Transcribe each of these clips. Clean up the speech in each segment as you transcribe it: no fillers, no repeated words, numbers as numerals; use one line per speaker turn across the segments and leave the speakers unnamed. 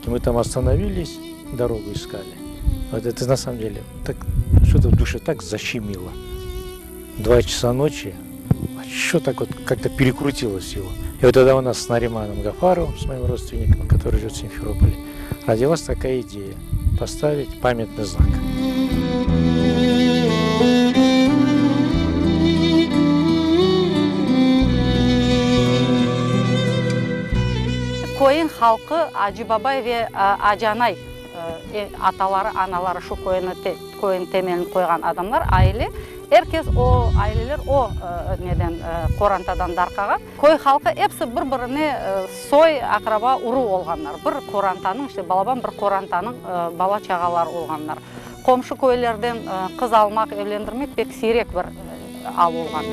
Мы там остановились, дорогу искали. Вот это на самом деле так, что-то в душе так защемило. Два часа ночи, а что так вот как-то перекрутилось его. И вот тогда у нас с Нариманом Гафаровым, с моим родственником, который живет в Симферополе, родилась такая идея – поставить памятный знак.
Köyün halqı Acı Babay ve Acı Anay ataları, anaları şu köyün temelini qoyğan adamlar, aile. Er kes o aileler o neden, qorantadan darqağan. Köy halqı episi bir-birine soy, aqraba, uruv olğanlar. Bir qorantanıñ, işte, balaban bir qorantanıñ bala-çağaları olğanlar. Qomşu köylerden qız almaq, evlendirmek pek siyrek bir al olğan.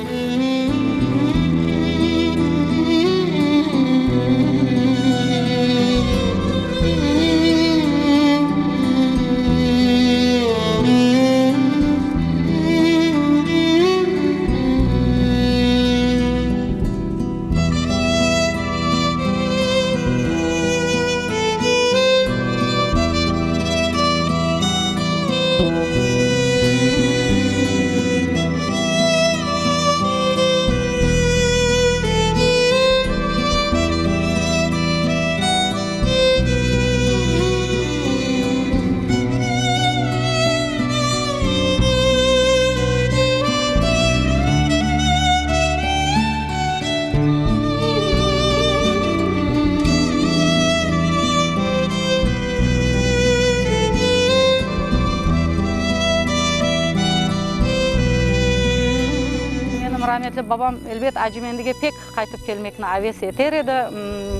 Menim rametli babam, elbet, Acımendige pek qaytıp kelmekni aves eter edi.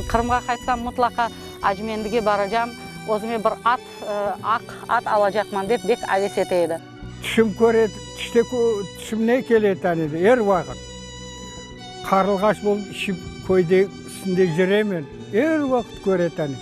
Qırımğa qaytsam, mıtlaqa Acımendige baracam, özüme bir at, aq at alacaqman, dep bek aves ete edi.
Tüşüm köre, tüşte tüşüm ne kele taniydi, er vaqıt. Qarılğaç bolıp işip köyde üstünde yüremen, er vaqıt köre taniyim.